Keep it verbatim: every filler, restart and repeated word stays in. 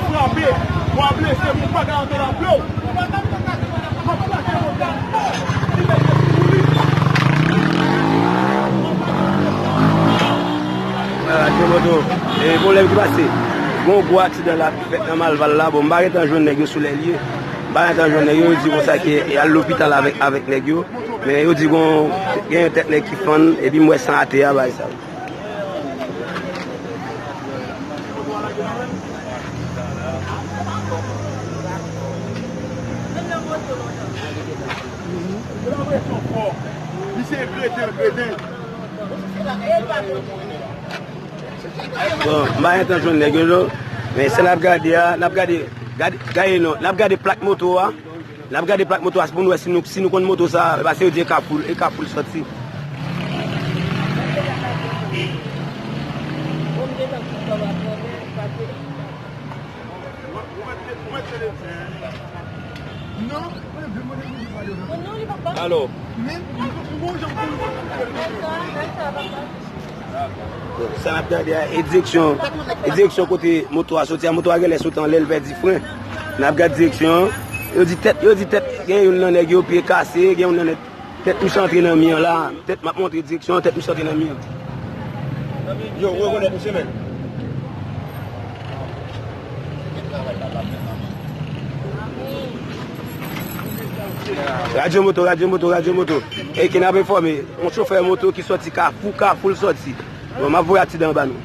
Frape, w a blese, m pa ka antre la vle w. M ap plake yon gad fò, li mete sou li. Ala, gen moto. E, pwoblèm ki pase. Gon gwo aksidan la ki fèt nan Malval la. Bon, m pa gentan jwenn nèg yo sou lè l ye. M pa gentan jwenn nèg yo, yo di konsa ke y al lopital avèk, avèk nèg yo. Men yo di gon, gen yon tèt nèg ki fann, epi m wè san atè a, bagay sa. Bon, m pa gentan jwenn nèg yo, non. Men sa n ap gade a, n ap gade, gade, gade non, n ap gade plak moto a. N ap gade plak moto a pou n wè si nou, si nou konn moto sa, paske yo di e Kafou, e Kafou l sòti. Alo. Sa n ap gade a, e direksyon, e direksyon kote moto a soti a, moto a genlè soti anlè, l pèdi fren. N ap gade direksyon an. Yo di tèt, yo di tèt, gen youn nan nèg yo, pye kase, gen youn nan nèg, tèt misye antre nan mi an la. Tèt, m ap montre direksyon an, tèt misye antre nan mi an. Yo, ou rekonèt misye, men. Radyo moto, radyo moto, radyo moto. E ki n ap enfòme, yon chofè moto ki sòti Kafou, Kafou l sòti. Bon, m ap voye aksidan an ba nou.